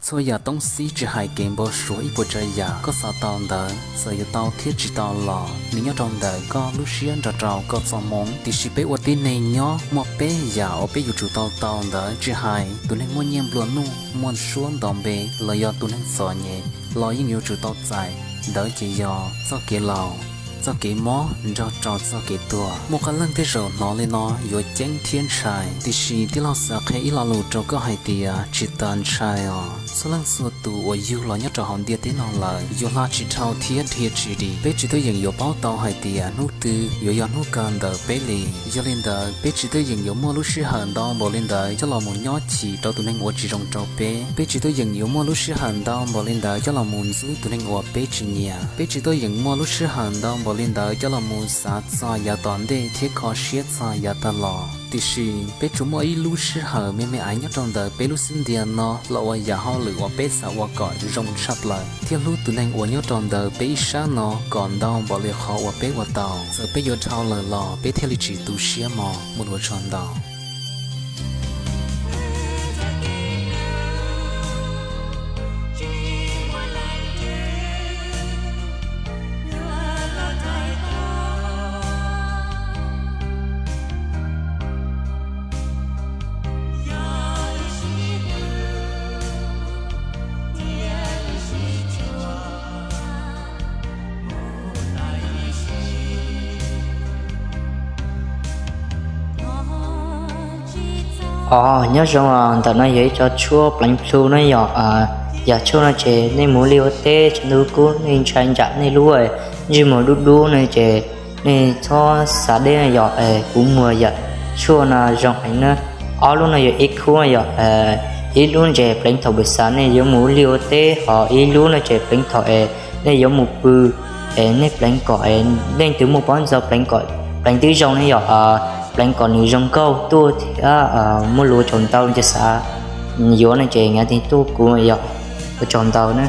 Txhua yam toob xib tsis hais kev npau suav ib puas tsav yam koj xav tau ntawd, txawm yuav tau thiab tsis tau los nws nyob rau ntawm koj lub siab nrog rau koj txoj hmoov. Tiam sis peb ua tib neeg nyob muaj peb yam uas peb yuav tsum tau tau ntawd, tsis hais tus neeg muaj nyiaj nplua nuj, muaj suab nto npe, los yog tus neeg txom nyem los yeej yuav tsum tau txais. Ntawd ces yog txoj kev laus, txoj kev mob nrog rau txoj kev tuag. Muaj qee leej tej zaum hnov li no yuav ceeb thiab ntshai, tiam sis tij laug xav qhia ib lo lus rau koj hais tias tsis tas ntshai os. Txhua leej txhua tus uas yug los nyob rau hauv ntiaj teb no lawm yuav hla tsis dhau thiab dhia tsis dim. Peb tsis tuaj yeem yuav paub tau hais tias hnub twg yuav yog hnub kawg ntawm peb li. Yog li ntawd peb tsis tuaj yeem yuav muaj lub sij hawm ntau npaum li ntawd coj los mus nyob chim rau tus neeg uas tsis zoo rau peb. Peb tsis tuaj yeem yuav muaj lub sij hawm ntau npaum li ntawd coj los mus ntxub tus neeg uas peb tsis nyiam. Peb tsis tuaj yeem muaj lub sij hawm ntau npaum li ntawd coj los mus xav txog yav tom ntej thiab kho siab txog yav tag los. Tiam sis peb tsuas muaj ib lub sij hawm me me aiv nyob rau ntawm peb lub xub ntiag no los ua yam hauj lwm uas peb xav ua kom zoo tshaj plaws thiab hlub tus neeg uas nyob rau ntawm peb ib sab no kom ntau npaum li qhov uas peb ua tau. Txawm peb yuav dhau lawm los peb thiaj li tsis tu siab mog. Muaj lus ua tsaug ntau. Os, nyob zoo, ntawm no yog ib co tshuaj pleev plhu na yom. Yam tshuaj no ces nej mus ua liaj ua teb tshav ntuj kub nej ntshai ntsam nej lub ntsej muag dub dub ne ces nej txhob xav deb na yom. Kuv muag yam tshuaj no zoo heev na. Ob lub no yog ib khub yom. Ib lub ces pleev thaum pem xav nej yuav mus ua liaj ua teb, ho ib lub no ces pleev thaum es nej yuav mus pw. Es nej pleev kom es leej twg muaj pob ntxo pleev kom pleev twb zoo ne yom. Pleev kom nws zoo nkauj tuaj thiab muaj lus ua tsaug ntau ces xav yuav no ces nyav ti tuaj kuv yom. Ua tsaug ntau na.